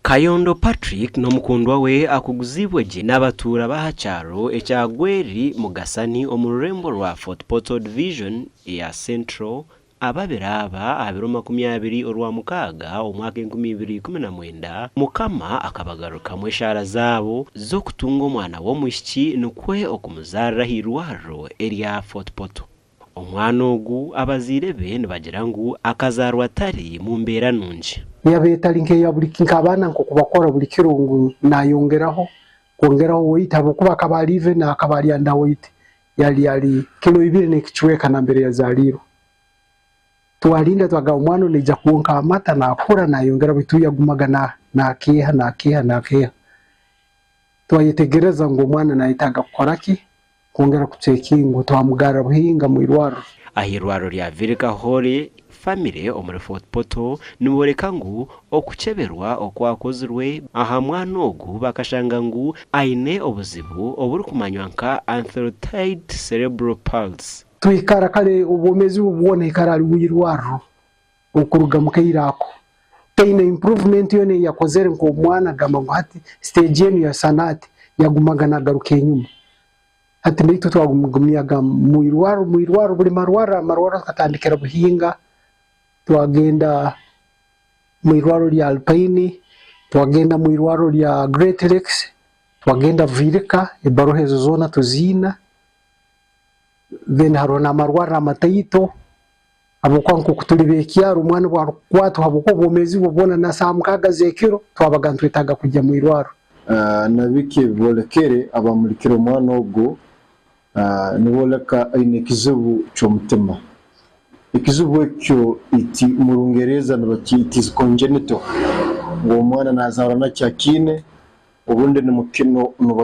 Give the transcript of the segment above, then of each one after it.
Kayondo Patrick n'omukundwa we akuguziibwe gye n'abatuura b'aha kyaro ekya Gweri Mugasani omu rurembo rwa Fort Portal Division eya Central ababiri aba aha biro 20 Orwamukaaga omwaka 2019 Mukama akabagarukamu eshaara zaabo z'okutunga omwana w'omwishiki nikwo okumuzaarira ah'eirwariro erya Fort Portal. Omwana ogu abazaire be nibagira ngu akazaarwa atari mu mbeera nungi. Yaaba etari nk'eya buri nk'abaana nk'oku bakora buri kiro ngu naayongyeraho kwongyeraho weight ahabw'okuba akaba ari even akaba ari under weight yari ari kilo ibiri n'ekicweka nambere yazaariirwe. Twarinda twagamba omwana onu naija kwonka amata naakura naayongyera beitu yagumaga naakeeha naakeeha naakeeha. Twayetegereza ngu omwana nayetaaga kukora ki? Kwongera kuceekingwa twamugarra Buhinga mu irwariro. Ah'irwariro rya Virika Holy Family omuri Fort Portal niboreka ngu okukyeberwa okwakozirwe aha mwana ogu bakashanga ngu aine obuzibu oburikumanywa nka Anthropoid Cerebral Palsy. Twikara kare obwomeezi bwe bwona aikara ari mwirwariro okuruga mukaire ako. Taine improvement yoona ei yakozere nk'omwana agamba ngu hati stage enu yasana ati, yagumaga nagaruka enyuma. Hati naitwe twagumyaga mwirwarro mwirwarro buri marwarro amarwarro tukatandikira Buhinga, twagenda mwirwarro rya Alpine, twagenda mwirwarro rya Great Lakes, twagenda Virika, ebaruha ezo zoona tuziina. Then haroho n'amarwarro amataito. Habwokuba nk'oku tuli b'ekyaro, omwana obu arukukwatwa habwokuba obwomeezi bwe bwona na saaha mukaaga z'ekiro, twabaga nitwetaaga kugya mu irwarro. Na biki ebibolekere abamulikire omwana ogu niboleka aine ekizibu ky'omutima. Ekizibu ekyo iti mu Rungereeza nibaki it is congenital ngu omwana nazarwa nakyo akiine, obundi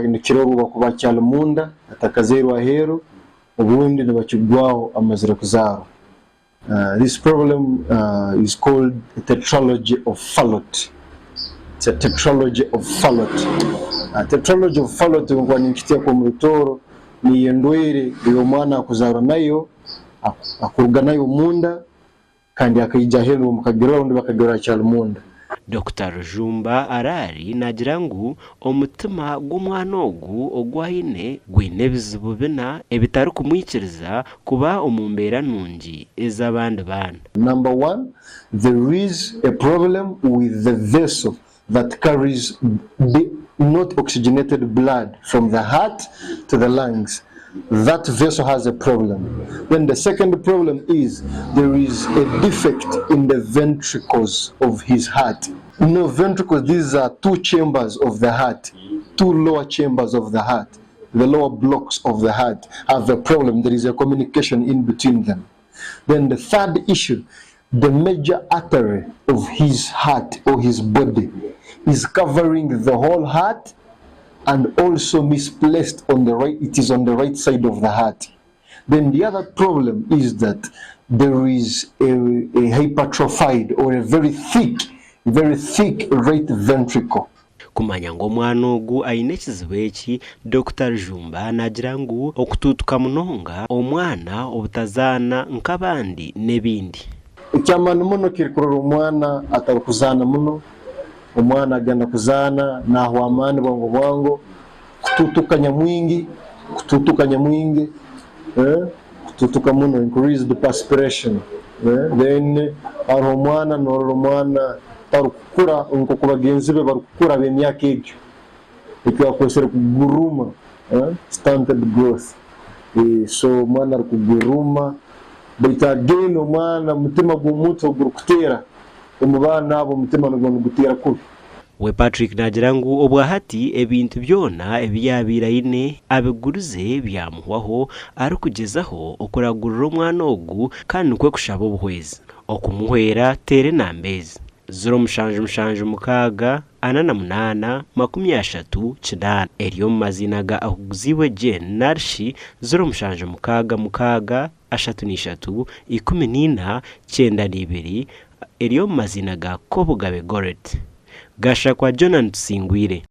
nikirorwa obu akuba akyali munda atakazairwe aheeru. Obundi nibakigwaho amazire kuzaarwa. This problem is called tetralogy of Fallot. It's a tetralogy of Fallot. Tetralogy of Fallot nkuba ninkiteeka omu Rutooro niyo endwaire ei omwana akuzaarwa nayo, akuruga nayo omunda Kandi akaija aheeru mukagirora obundi bakagirora akyari munda. Dokita Rujumba Araari naagira ngu omutima gw'omwana ogu ogu aine gwine ebizibu bina ebitarikumwikiriza kuba omu mbeera nungi ez'abandi baana. Number one, there is a problem with the vessel that carries the not oxygenated blood from the heart to the lungs, that vessel has a problem. Then the second problem is there is a defect in the ventricles of his heart. No ventricles, these are two chambers of the heart, two lower chambers of the heart, the lower blocks of the heart have a problem, there is a communication in between them. Then the third issue, the major artery of his heart or his body is covering the whole heart and also misplaced on the right, it is on the right side of the heart. Then the other problem is that there is a, a hypertrophied or a very thick, very thick right ventricle. Kumanya ngu omwana ogu aine ekizibu eki, Dokita Rujumba naagira ngu okutuutuka munonga, omwana obutazaana nk'abandi n'ebindi. Eky'amaani muno kiri kurora omwana atarikuzaana muno, omwana agenda kuzaana naahwa amaani bwangu bwangu, kutuutuka nyamwingi, kutuutuka nyamwingi, kutuutuka muno, increased perspiration, then hariho omwana norora omwana tarikukura nk'oku bagyenzi be barikukura ab'emyaka egyo, eki akwetsire kuguruma, stunted growth, so omwana arikuguruma baitu again omwana omutima gw'omuntu ogurikuteera omu baana abo omutima niguba niguteera kubi. We Patrick naagira ngu obwahati ebintu byona ebi yaabaire aine abigurize byamuhwaho arikugyezaho okuragurira omwana ogu kandi nikwo kushaba obuhwezi okumuhwera teera enamba ezi, 0776 48 38 eri omu maziina ga Akuguziibwe Jane narishi 0766 33 14 92 eri omu maziina ga Kobugabe Gorret. Gashakwa Jonan Tusingwire.